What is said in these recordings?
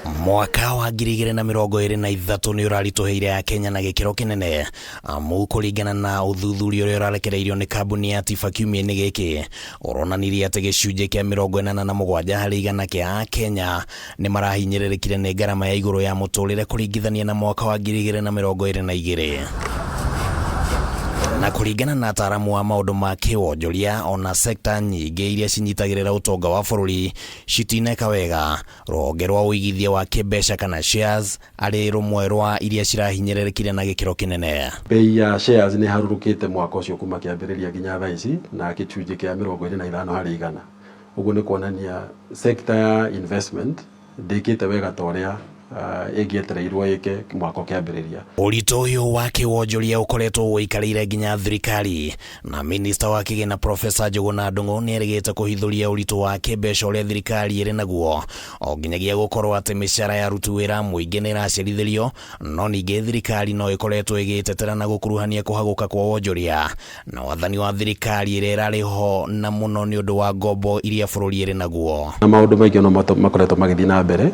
Mwaka wa 2023 nĩ ũraritũhĩire Akenya na gĩkĩro kĩnene, amu kũringana na ũthuthuria ũrĩa ũrarekereirio nĩ kambuni ya TIFA kiumia-inĩ gĩkĩ, ũronanirie atĩ gĩcunjĩ kĩa 87% kĩa Akenya nĩ marahinyĩrĩrĩkire nĩ ngarama ya igũrũ ya mũtũrĩre kũringithania na mwaka wa 2022. Na kũringana na ataaramu a maũndũ ma kĩwonjoria, ona sekta nyingĩ iria cinyitagĩrĩra ũtonga wa bũrũri citineka wega. Rũhonge rwa ũigithia wa kĩmbeca kana shares arĩ rũmwe rwa iria cirahinyĩrĩrĩkire na gĩkĩro kĩnene. Bei ya shares nĩ ĩharũrũkĩte mwaka ũcio kuma kĩambĩrĩria nginya thaa ici na gĩcunjĩ kĩa 25%. Ũguo nĩ kuonania sector ya investment ndĩkĩte wega ta ũrĩa ĩngĩetereirwo ĩke mwaka ũkĩambĩrĩria. Ũritũ ũyũ wa kĩwonjoria ũkoretwo ũikarĩire nginya thirikari, na minista wa kĩgĩna Professor Njũgũna Ndung'u nĩerĩgĩte kũhithũria ũritũ wa kĩmbeca ũrĩa thirikari ĩrĩ naguo, o nginyagia gũkorwo atĩ mĩcara ya aruti wĩra a mũingĩ nĩĩracerithĩrio, no ningĩ thirikari no ĩkoretwo ĩgĩĩtetera na gũkuruhania kũhagũka kwa wonjoria na wathani wa thirikari ĩrĩa ĩrarĩ ho na mũno nĩ ũndũ wa ngombo iria bũrũri ĩrĩ naguo. Na maũndũ maingĩ no makoretwo magĩthiĩ na mbere,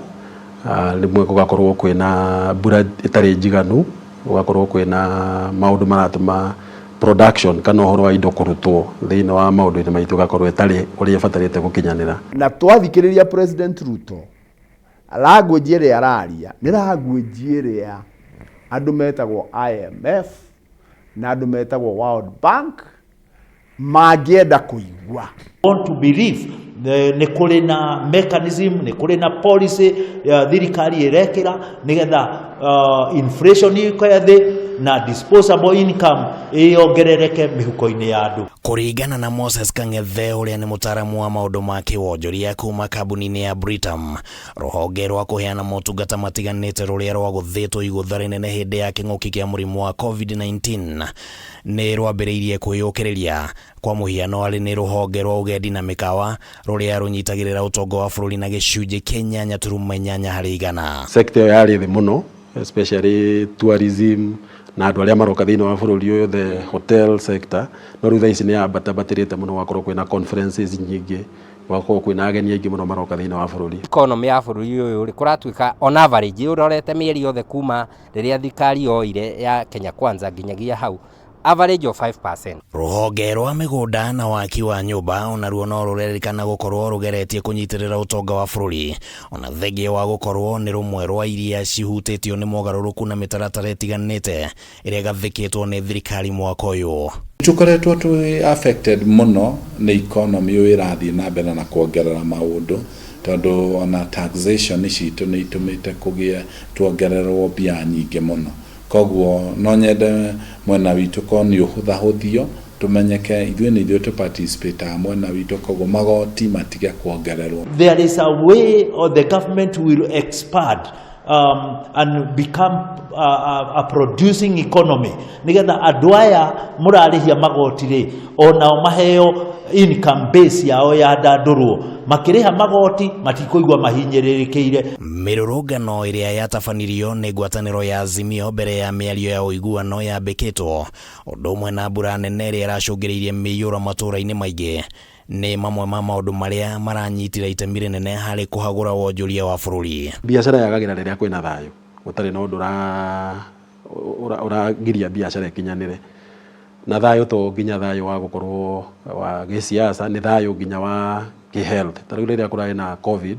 rĩmwe gũgakorwo kwĩna mbura ĩtarĩ njiganu, gũgakorwo kwĩna maũndũ maratũma production kana ũhoro wa indo kũrutwo thĩinĩ wa maũndũ-inĩ maitũ ĩgakorwo ĩtarĩ ũrĩa ĩbatarĩte gũkinyanĩra. Na twathikĩrĩria President Ruto, language ĩrĩa araria nĩ language ĩrĩa andũ metagwo IMF na andũ metagwo World Bank mangĩenda kũigua. Want to believe nĩ kũrĩ na mechanism, nĩ kũrĩ na policy ya thirikari ĩrekĩra nĩgetha inflation ĩke thĩ na disposable income ĩyongerereke mĩhuko-inĩ ya andũ. Kũringana na Moses Kang'ethe ũrĩa nĩ mũtaaramu wa maũndũ ma kĩwonjoria kuma kambuni-inĩ ya Britam, rũhonge rwa kũheana motungata matiganĩte rũrĩa rwagũthĩtwo igũtha rĩnene hĩndĩ ya kĩng'ũki kĩa mũrimũ wa COVID-19 nĩ rwambĩrĩirie kwĩyũkĩrĩria. Kwa mũhiano arĩ nĩ rũhonge rwa ũgendi na mĩkawa rũrĩa rũnyitagĩrĩra ũtonga wa bũrũri na gĩcunjĩ kĩa 8.8%. Sector ĩyo yarĩ thĩ mũno especially tourism na andũ arĩa maroka thĩinĩ wa bũrũri ũyũ, the hotel sector, no rĩu thaa ici nĩ yambatambatĩrĩte mũno gũgakorwo kwĩna conferences nyingĩ, gũgakorwo kwĩna ageni aingĩ mũno maroka thĩinĩ wa bũrũri. Economy ya bũrũri ũyũ rĩ, kũratuĩka on average ũrorete mĩeri yothe kuma rĩrĩa thirikari yoire ya Kenya Kwanza nginyagia hau, average of 5%. Rũhonge rwa mĩgũnda na waki wa nyũmba onaruo no rũrerĩkana gũkorwo rũgeretie kũnyitĩrĩra ũtonga wa bũrũri ona thengia wa gũkorwo nĩ rũmwe rwa iria cihutĩtio nĩ mogarũrũku na mĩtaratara ĩtiganĩte ĩrĩa ĩgathĩkĩtwo nĩ thirikari mwaka ũyũ. Tũkoretwo twĩ affected mũno nĩ economy ũyũ ĩrathiĩ na mbere na kuongerera maũndũ, tondũ ona taxation citũ nĩ itũmĩte kũgĩe tuongererwo mbia nyingĩ mũno. Koguo no nyende mwena witũ korwo nĩ ũhũthahũthio tũmenyeke ithuĩ nĩ ithuĩ tũ participate mwena witũ, koguo magoti matige kuongererwo. There is a way or the government will expand and become a producing economy nigetha andũ aya mũrarĩhia magoti rĩ onao maheo income base yao yandandũrwo, makĩrĩha magoti matikũigua mahinyĩrĩrĩkĩire. Mĩrũrũngano ĩrĩa yatabanirio nĩ ngwatanĩro ya Azimio mbere ya mĩario ya ũiguano yambĩkĩtwo, ũndũ ũmwe na mbura nene ĩrĩa ĩracũngĩrĩirie mĩiyũro matũũra-inĩ maingĩ, nĩ mamwe ma maũndũ marĩa maranyitire itemi rĩnene harĩ kũhagũra wonjoria wa bũrũri. Biacara yagagĩra rĩrĩa kwĩna thayũ, gũtarĩ na ũndũ ũragiria biacara ĩkinyanĩre. Na thayũ to nginya thayũ wa gũkorwo wa gĩsiasa, nĩ thayũ nginya wa kĩ-health. Ta rĩu rĩrĩa kũrarĩ na COVID,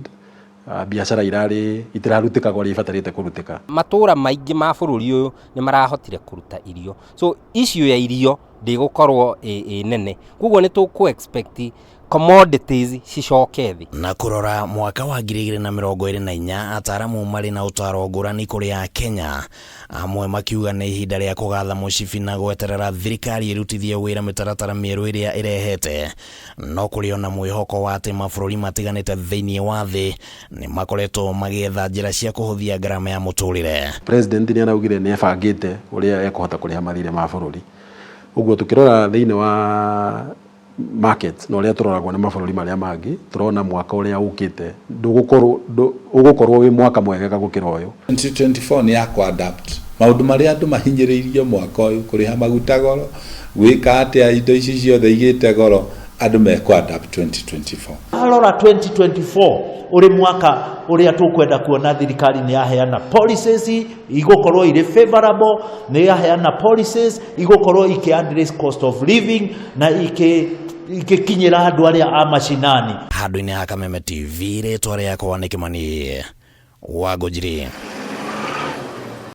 biacara irarĩ itirarutĩkaga ũrĩa ibatarĩte kũrutĩka. Matũra maingĩ ma bũrũri ũyũ nĩ marahotire kũruta irio, so issue ya irio ndĩgũkorwo ĩ nene, koguo nĩ tũkũ expect commodities cicoke thĩ. Na kũrora mwaka wa 2024, ataaramu marĩ na ũtaaro ngũrani kũrĩ Akenya, amwe makiuga nĩ ihinda rĩa kũgatha mũcibi na gweterera thirikari ĩrutithie wĩra mĩtaratara mĩerũ ĩrĩa ĩrehete, no kũrĩ ona mwĩhoko wa atĩ mabũrũri matiganĩte thĩinĩ wa thĩ nĩ makoretwo magĩetha njĩra cia kũhũthia ngarama ya mũtũrĩre. President nĩ araugire nĩ ebangĩte ũrĩa ekũhota kũrĩha mathirĩ ma bũrũri. Ũguo tũkĩrora thĩinĩ wa market na ũrĩa tũroragwo nĩ mabũrũri marĩa mangĩ, tũrona mwaka ũrĩa ũkĩte ndũgũkorwo ũgũkorwo wĩ mwaka mwegega gũkĩra ũyũ. 2024 nĩ ya kũ adapt maũndũ marĩa andũ mahinyĩrĩirio mwaka ũyũ, kũrĩha maguta goro, gwĩka atĩa, indo ici ciothe igĩte goro. Andũ mekũ adapt 2024. Arora 2024 ũrĩ mwaka ũrĩa tũkwenda kuona thirikari nĩ yaheana policies igũkorwo irĩ favorable, nĩ yaheana policies igũkorwo ikĩ address cost of living na ikĩkinyĩra andũ arĩa a macinani. Handũ-inĩ ha Kameme TV, rĩtwa rĩakwa nĩ Kĩmani Wangũnjiri.